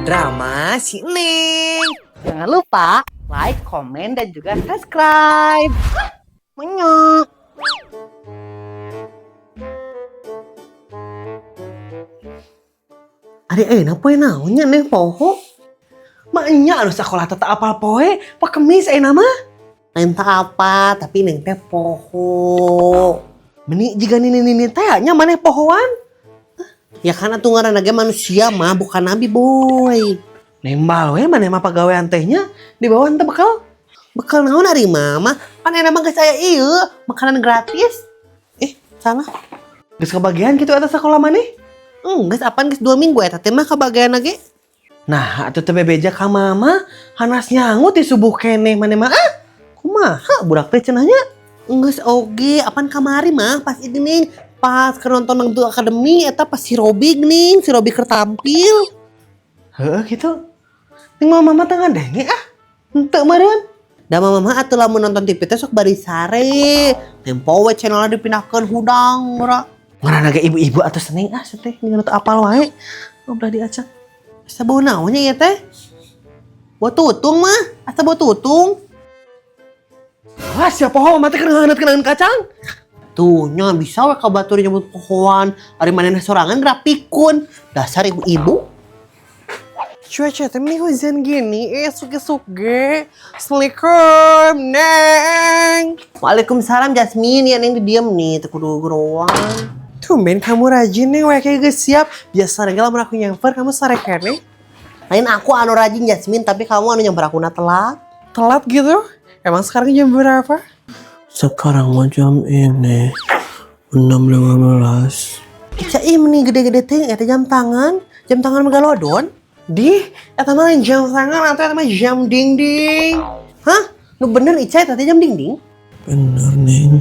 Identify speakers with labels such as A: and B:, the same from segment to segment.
A: Drama si Neng.
B: Jangan lupa like, komen, dan juga subscribe. Menyok.
A: Ari ayeuna poe naon nya Neng poho? Maknya anu sakola teh teu apal poe, poe Kemis ayeuna mah.
B: Lain tak apa, tapi Neng teh poho.
A: Meni jiga nini-nini teh nya maneh pohoan.
B: Ya kan atuh ngaranna ge manusia mah bukan nabi boy.
A: Nembal we maneh mah pagawean teh nya di bawah teu bekal.
B: Bekal naon ari mama? Pan enak mah geus aya ieu, makanan gratis. Salah.
A: Geus kebagian kitu eta sakola maneh?
B: Geus apaan geus 2 minggu eta teh mah kabagian ge.
A: Nah, atuh teh bebeja ka mama, hanas nyangut di subuh keneh maneh mah. Ah, kumaha budak teh cenah nya?
B: Geus oge, apaan kamari mah pas ini ning, pas keur nonton Dangdut Akademi eta pas si Robi geuning, si Robi keur tampil.
A: Heeh kitu. Ning mama mah teu ngadenge ah. Henteu meureun.
B: Da mama mah atuh lamun nonton TV teh sok bari sare. Tempo we channelna dipindahkeun hudang ora.
A: Ngaranna ge ibu-ibu atuh seneng ah teh ningan teu apal wae. Ngobrol diacak.
B: Asa bau naon nya ieu teh? Bau tutung mah, asa bau tutung.
A: Wah, siapa poho mah teh keur ngeungeut kacang.
B: Tuh, nya bisa we ka batur nyebut pohoan. Ari manehna sorangan geura pikun. Dasar ibu-ibu.
A: Cuaca teh meni hujan gini, esuk-esuk ge. Assalamualaikum, Neng.
B: Waalaikumsalam Jasmine, ya Neng diem nih, teu kudu geroan.
A: Tumben kamu rajin nih, wae kayak geus siap. Biasa lagi lamun aku nyamper, kamu sare keneh.
B: Lain aku anu rajin Jasmine, tapi kamu anu nyamper aku na telat.
A: Telat gitu? Emang sekarang jam berapa?
C: Sekarang mau jam ini 6.15.
B: Ica ih meni gede-gede teh eta jam tangan megalodon.
A: Di, eta mah lain jam tangan atau eta mah jam dinding.
B: Hah? Nu bener Ica eta teh jam dinding?
C: Bener Neng.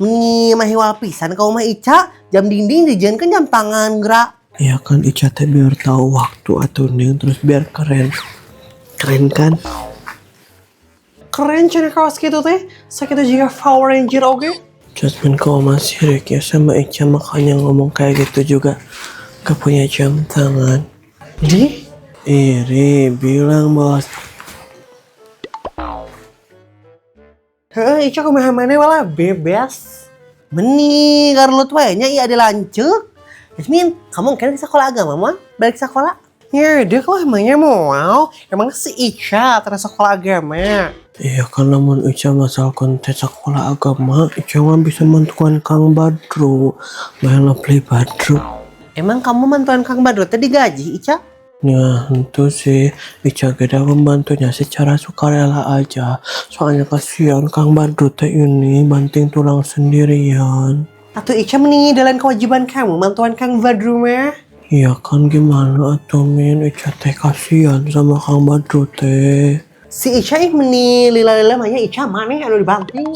B: Meni mah hiwal pisan kau mah Ica, jam dinding dijieunkeun jam tangan gerak.
C: Ya kan Ica teh biar tahu waktu atau Neng, terus biar keren. Keren kan?
A: Keren cenah kaos gitu teh. Sakitu juga Power Ranger oge.
C: Jasmine kau masih sirik ya sama Ica, makanya ngomong kayak gitu juga. Gak punya jam tangan.
A: Di?
C: Iri, bilang bos.
A: Heeh, Ica kumaha maneh walah bebas.
B: Meni garlut wae nya ieu ada lanceuk. Jasmine, kamu kan ke sekolah agama mah? Balik sekolah?
A: Ya, dia kalau emangnya mau, emang si Ica terus sekolah agama.
C: Iya kan lamun Ica masalah konten sekolah agama, Ica mah bisa mantuan Kang Badru. My lovely Badru.
B: Emang kamu mantuan Kang Badru teh digaji, Ica?
C: Ya tentu sih, Ica geda membantunya secara sukarela aja. Soalnya kasihan Kang Badru teh ini banting tulang sendirian.
A: Atau Ica meni dalam kewajiban kamu mantuan Kang Badru mah?
C: Iya kan gimana atuh Min, Ica teh kasihan sama Kang Badru teh.
A: Si Ica ih meni lila-lila mahnya Ica maneh anu dibanting.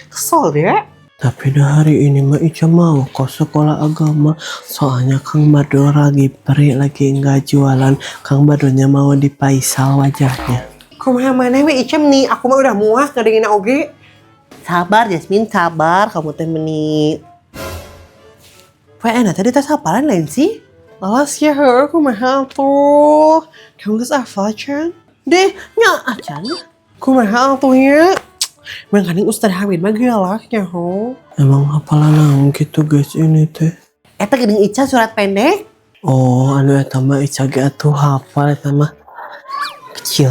A: Kesel deh.
C: Tapi dah hari ini mah Ica mau kok sekolah agama. Soalnya Kang Badru lagi peri, lagi nggak jualan. Kang Badrunya mau dipaisal wajahnya.
A: Kumaha maneh we Ica meni aku mah udah muak ngadengin oge.
B: Sabar Jasmine, sabar kamu teh meni. PN tadi tes hafalan lain sih?
A: Alas ya heuh kumaha atuh. Kamu geus hafal can?
B: Deh, nya acan.
A: Kumaha atuh nya? Mangkaning Ustad Hamid mah galak nya ho.
C: Emang hafalan naon gitu guys ini teh?
B: Eta geuning Ica surat pendek.
C: Oh, anu eta mah Ica ge atuh hafal eta mah. Kecil.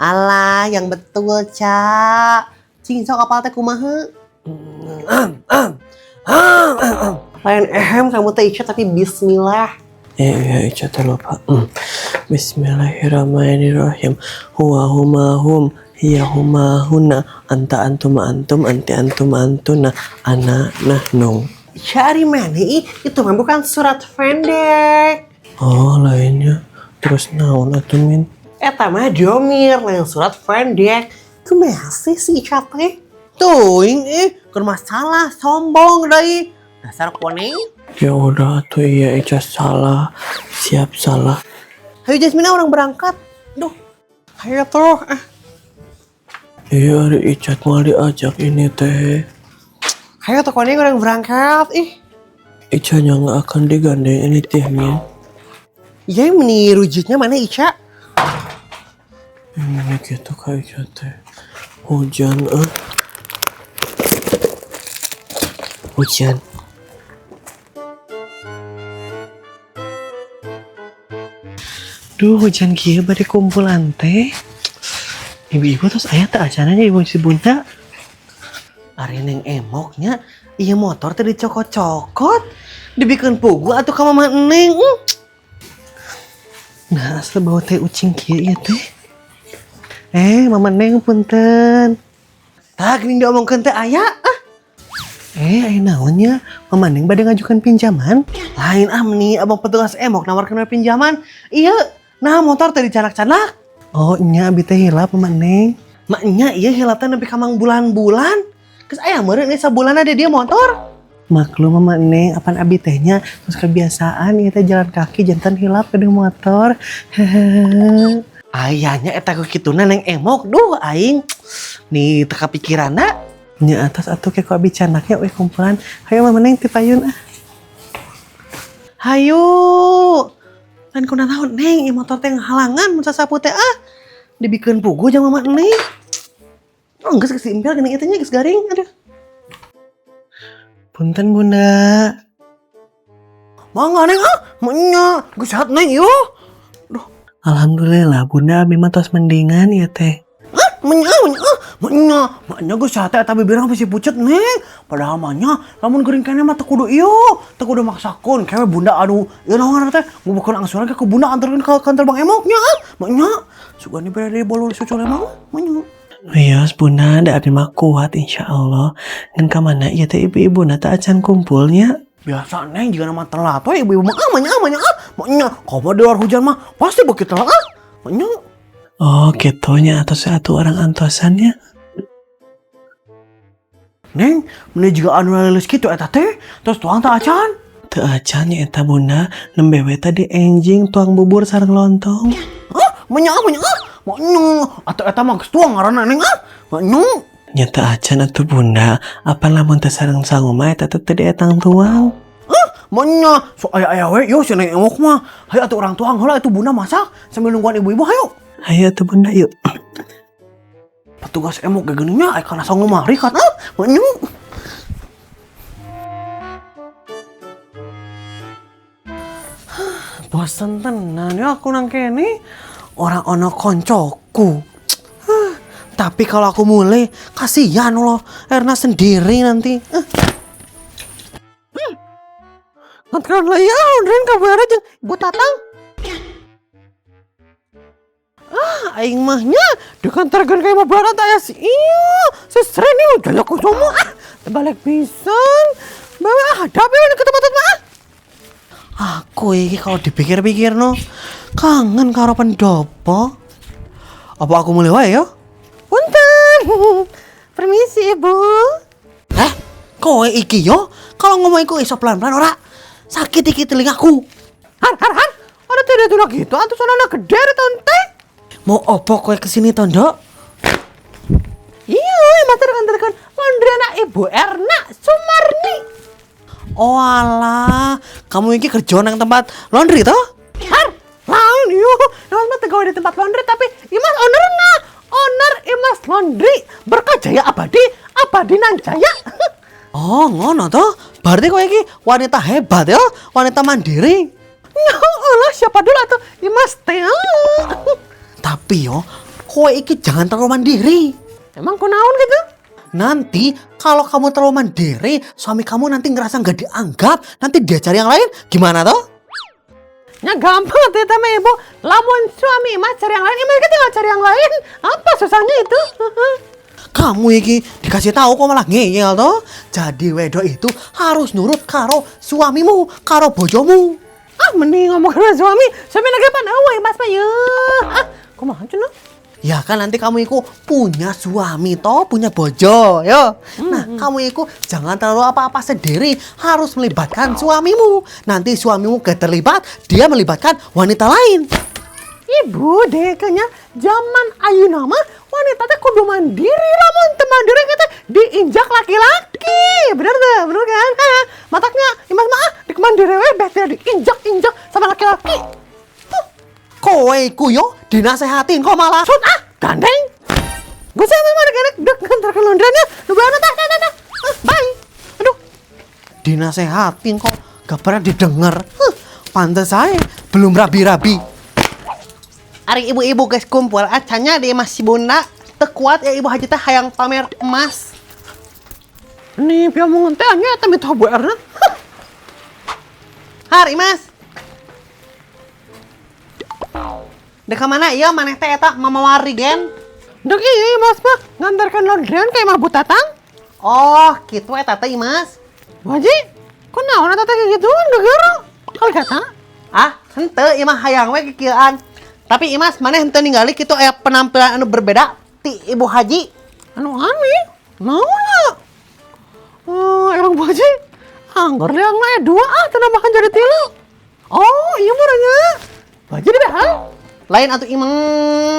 B: Alah, yang betul, Ca. Cing sok apal teh kumaha?
A: Lain ehem kamu teh Ica tapi bismillah.
C: Iya, Ica teh lupa. Bismillahirrahmanirrahim. Huwa huma hum, hiya huma huna, anta antuma antum, anti antuma antuna, ana nahnu.
A: Ica ari mana ih? Itu mah bukan surat pendek.
C: Oh, lainnya. Terus naon atuh Min?
A: Eta mah domir lain surat pendek. Kumaha sih si Ica teh?
B: Tuh, keur masalah sombong deui. Dasar koneng.
C: Ya udah atuh iya Ica salah. Siap salah.
B: Ayo Jasmine orang berangkat. Duh,
A: Ayo tuh. Ah.
C: Iya, ari Ica mau diajak ini teh.
A: Ayo tuh koneng orang berangkat. Ih.
C: Icanya nggak akan digandeng ini teh Min.
A: Iya meni rujitnya mana Ica?
C: Ini gitu kayak Ica teh. Hujan ah. Hujan. Duh, hujan kieu bade kumpulan teh. Ibu-ibu terus aya teh acaranya ibu si bunda.
A: Ari neng emoknya, iya motor teh dicokot-cokot, dibikin pugu atau ka mama neng.
C: Nah, asal bawa teh ucing kieu ieu teh. Eh, mama neng punten.
A: Tah geuning diomongkeun teh aya ah.
C: Eh, aya naonnya? Mama neng bade ngajukan pinjaman?
A: Lain ah meni abang petugas emok nawarkeun pinjaman. Iya, nah motor teh dicanak-canak.
C: Oh, nya abi teh hilap mama neng.
A: Maknya iya hilap teh nepi ka mang bulan-bulan. Geus aya meureun ieu sabulan ada dia motor.
C: Maklum mama neng, apan abi tehnya terus kebiasaan ieu teh jalan kaki jantan hilap ke motor. Hehehe.
A: Ayahnya eta ku kituna neng emok duh aing. Nih teu kapikiranna.
C: Nya atas atuh ke ku abi canaknya we kumpulan. Hayo mama neng ti payun ah.
A: Hayu. Lain kuna naon neng ieu motor teh ngahalangan mun sasapu teh ah. Dibikeun pugu jeung mama neng. Oh, geus geus impel geuning eta nya geus garing aduh.
C: Punten bunda.
A: Mangga neng ah, nya geus sehat neng ieu.
C: Alhamdulillah bunda abi mah tos mendingan ya teh.
A: Ah, menya menya menya menya geus sehat eta bibirna masih pucet neng. Padahal mah nya lamun geuring keneh mah teu kudu ieu, teu kudu maksakeun kewe bunda anu ieu naon ngaranna teh ngubukeun angsuran ke bunda anterkeun ka kantor Bank Emoknya ah. Menya sugan dibere deui bolu sucu lemang menya.
C: Wios bunda, da abi mah kuat insya Allah. Ngan ka mana ieu teh ibu-ibu na teh acan kumpulnya.
A: Biasa neng jika nama telat we ibu-ibu mah ah menya menya ah menya kalau di luar hujan mah pasti begitu telat ah menya.
C: Oh gitu nya atau satu orang antosannya.
A: Neng meni juga anu leuleus kitu eta teh terus tuang teh acan.
C: Teu acan nya eta bunda, nembe we tadi enjing tuang bubur sareng lontong.
A: Ah menya menya ah menya atau eta mah geus tuang ngaranna neng ah menya.
C: Nya teu acan atuh bunda, apa lamun teu sareng sangu mah eta teh teu dietang tuang.
A: Ah menya so aya aya we yo si neng emok mah hayu atuh urang tuang heula atuh bunda masak sambil nungguan ibu-ibu hayu.
C: Hayu atuh bunda yuk.
A: Petugas emok ge geuning nya aya kana sangu mah rikat ah menya. Bosen tenan ya aku nang kene orang ono koncoku. Huh, tapi kalau aku mulai kasihan loh Erna sendiri nanti. Nganteran lah ya, Andren kabar aja Bu Tatang. Ah, aing mahnya dikantarkeun ka imah barat aya si iya, sesren ieu jalak semua ah, terbalik pisan. Bawa ah, hadap ya ke tempat mah. Aku iki kalau dipikir-pikir no kangen karo pendopo. Apa aku mulai wae yo?
B: Punten. Permisi, Ibu.
A: Eh, kowe iki yo kalau ngomong iku iso pelan-pelan ora? Sakit iki telingaku.
B: Har har har. Ada tidak tidak gitu atuh sono gede tante.
A: Mau opo kowe kesini tondo?
B: Iya, matur nganterkeun laundry anak Ibu Erna Sumarni.
A: Oh alah, kamu iki kerja nang tempat laundry toh?
B: Har, laun yo. Imas mah teu di tempat laundry tapi Imas ownerna. Owner Imas Laundry Berkah Jaya Abadi, Abadi nan Jaya.
A: Oh, ngono toh? Berarti kowe iki wanita hebat ya, wanita mandiri.
B: Ya Allah, siapa dulu atuh Imas teh.
A: Tapi yo, kowe iki jangan terlalu mandiri.
B: Emang kunaon gitu?
A: Nanti kalau kamu terlalu mandiri, suami kamu nanti ngerasa nggak dianggap, nanti dia cari yang lain, gimana toh?
B: Ya gampang tuh mah ibu. Lamun suami Imas cari yang lain, Imas kan tinggal cari yang lain. Apa susahnya itu?
A: Kamu iki dikasih tahu kok malah ngeyel toh. Jadi wedok itu harus nurut karo suamimu, karo bojomu.
B: Ah, mending ngomong sama suami. Suami lagi pan eueuh Imas mah ye. Ah, kumaha cenah?
A: Ya kan nanti kamu iku punya suami toh, punya bojo, yo. Nah, kamu iku jangan terlalu apa-apa sendiri, harus melibatkan suamimu. Nanti suamimu gak terlibat, dia melibatkan wanita lain.
B: Ibu deh kayaknya zaman ayeuna mah wanita teh kudu mandiri lamun teu mandiri kita diinjak laki-laki. Bener tuh, bener kan? Mataknya Imas mah ah, di mandiri we beh teh diinjak-injak sama laki-laki.
A: Kowe iku yo dinasehatin kok malah sut ah, gandeng. Gue sama mana enak dek nganter ke laundryan. Nunggu tah tah tah. Ah, bye. Aduh. Dinasehatin kok gak pernah didengar. Huh, pantes saya belum rabi-rabi.
B: Ari ibu-ibu geus kumpul acan nya di imah si bunda, teu kuat ya Ibu Haji teh hayang pamer emas.
A: Nih, biar mau teh nya eta mitoha Bu Erna.
B: Har, Imas. Dek ka mana ieu maneh teh eta mamawa rigen?
A: Dek iya Mas mah ngantarkan laundryan ka imah Bu Tatang.
B: Oh, kitu eta teh Imas.
A: Bu Haji, kok naon eta teh kayak gitu geger? Kalau kata
B: Ah, henteu ieu mah hayang we kikieuan. Tapi Imas maneh henteu ningali kitu aya penampilan anu berbeda ti Ibu Haji?
A: Anu aneh, naon ya? Oh, emang Bu Haji, anggur liang mah dua ah, makan jadi tilu. Oh, iya murahnya. Bu Haji di behal.
B: Lain atuh imeng,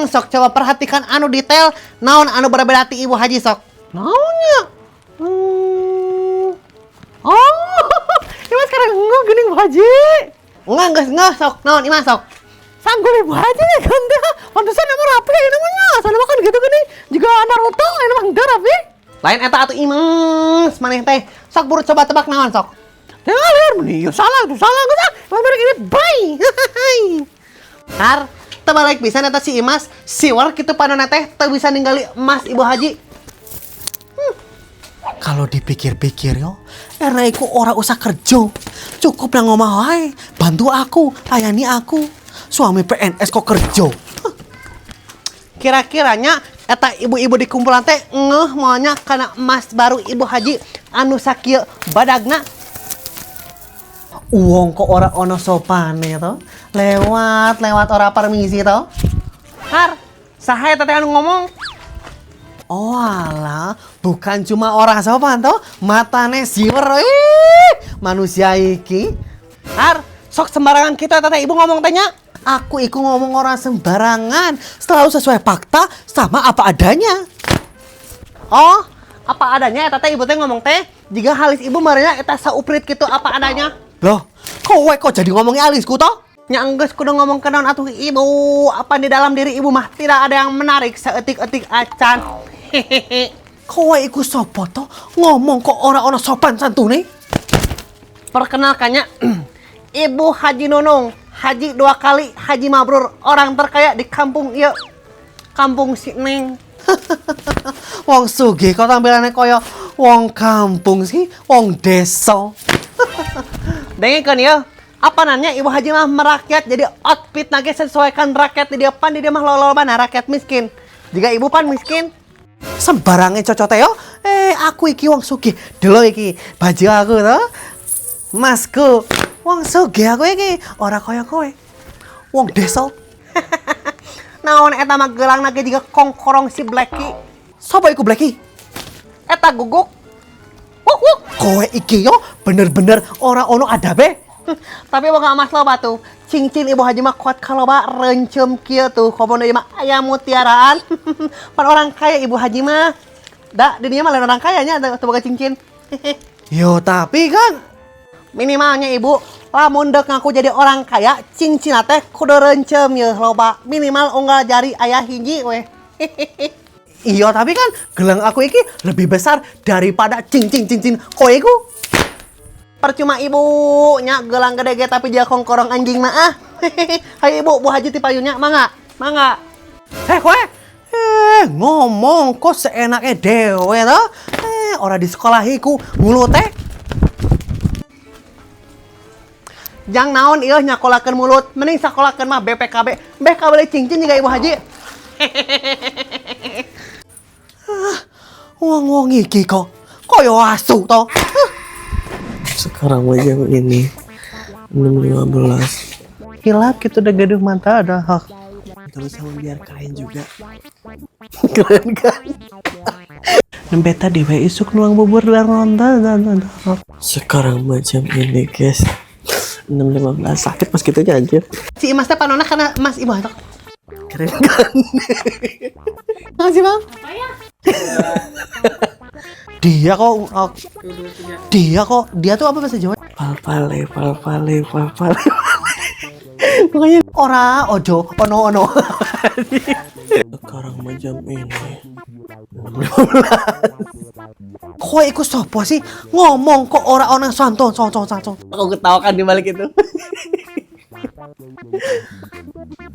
B: sok coba perhatikan anu detail, naon anu berbeda ti Ibu Haji sok.
A: Naonnya? Oh, Imas sekarang enggak gini Bu Haji.
B: Enggak, geus enggak sok naon Imas sok.
A: Sanggul Ibu Haji ya kan teh. Pantesan emang rapi ya namanya. Soalnya makan gitu gini juga Naruto ini mah enggak rapi.
B: Lain eta atuh Imas maneh teh. Sok buru coba tebak naon sok.
A: Tengah liar meni, ya salah itu salah enggak ah. Balik ini bye.
B: Har, teu balik pisan eta si Imas, siwer kitu panonna teh teu bisa ningali emas Ibu Haji.
A: Kalau dipikir-pikir yo, Erna iku ora usah kerja. Cukup nang omah wae, bantu aku, layani aku. Suami PNS kok kerja.
B: Kira-kiranya eta ibu-ibu di kumpulan teh ngeuh moalnya kana emas baru Ibu Haji anu sakieu badagna.
A: Wong kok ora ono sopane to. Lewat lewat ora permisi to.
B: Har, saha eta teh anu ngomong?
A: Oh alah, bukan cuma orang sopan toh, matane siwer. Ih, manusia iki.
B: Har, sok sembarangan kita eta teh ibu ngomong tanya.
A: Aku iku ngomong orang sembarangan, selalu sesuai fakta sama apa adanya.
B: Oh, apa adanya eta teh ibu teh ngomong teh, jiga halis ibu maranya eta sauprit gitu apa adanya.
A: Loh, kowe kok jadi ngomongnya alisku toh?
B: Nya enggeus kudu ngomong ke naon atuh ibu, apa di dalam diri ibu mah tidak ada yang menarik saeutik-eutik acan. Hehehe.
A: Kowe iku sopo toh? Ngomong kok ora ono sopan santune?
B: Perkenalkannya Ibu Haji Nunung, Haji dua kali, Haji Mabrur, orang terkaya di kampung ieu. Kampung si Neng.
A: Wong sugih kok tampilannya koyo wong kampung sih, wong desa.
B: Dengekeun ya. Apa nanya Ibu Haji mah merakyat jadi outfit nage sesuaikan rakyat di dia pan di dia mah lolol mana rakyat miskin. Jika ibu pan miskin.
A: Sembarange cocote yo. Eh, aku iki wong sugih. Delok iki baju aku to. Masku, wong sugih aku iki, ora kaya kowe. Wong desa.
B: Naon eta mah gelang nage jiga kongkorong si Blacky.
A: Sopo iku Blacky?
B: Eta guguk. Wuk wuk.
A: Kowe iki yo bener-bener ora ono adabe.
B: Tapi boga emas loba tuh. Cincin Ibu Haji mah kuat kaloba rencem kieu tuh. Komo deui mah ayam mutiaraan. Pan orang kaya Ibu Haji mah. Da, di dinya mah lain orang kaya nya teu boga cincin.
A: Yo tapi kan
B: Minimalnya ibu, lamun dek ngaku jadi orang kaya, cincin teh kudu rencem ye loba. Minimal unggal jari aya hiji weh.
A: Iya tapi kan gelang aku iki lebih besar daripada cincin cincin kowe iku.
B: Percuma ibu nya gelang gede ge tapi dia kongkorong anjing mah ah. Hayu ibu, Bu Haji ti payunnya mangga. Mangga.
A: Eh kowe, eh ngomong kok seenaknya dewe toh. Eh ora di sekolahiku mulute.
B: Jang naon ieu nyakolakeun mulut, mending sakolakeun mah BPKB. Beh kabeli cincin juga Ibu Haji.
A: Wong-wong iki kok koyo asu toh.
C: Sekarang mah jam ini 6.15.
B: Hilap gitu udah gaduh mata ada hak.
C: Terus sama biar keren juga. Keren kan?
B: Nembe tadi we isuk nuang bubur dan nonton.
C: Sekarang mah jam ini guys 6.15, sakit pas gitu anjir.
B: Si Imas teh panona karena Mas Ibu Haji.
C: Keren kan?
A: Makasih bang. Dia kok oh, dia kok dia tuh apa bahasa Jawa?
C: Pal pale pal pale pal pale. Pokoknya
B: Ora, ojo, ono ono.
C: Sekarang mah jam ini.
B: Kowe iku sapa sih ngomong kok ora ono santon son son son.
C: Aku ketawakan di balik itu.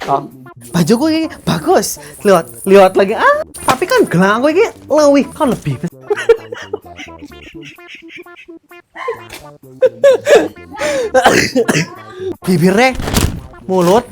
B: Oh, bajuku ini bagus. Lihat, lihat lagi. Ah, tapi kan gelang aku ini lebih kan lebih. Bibirnya, mulut,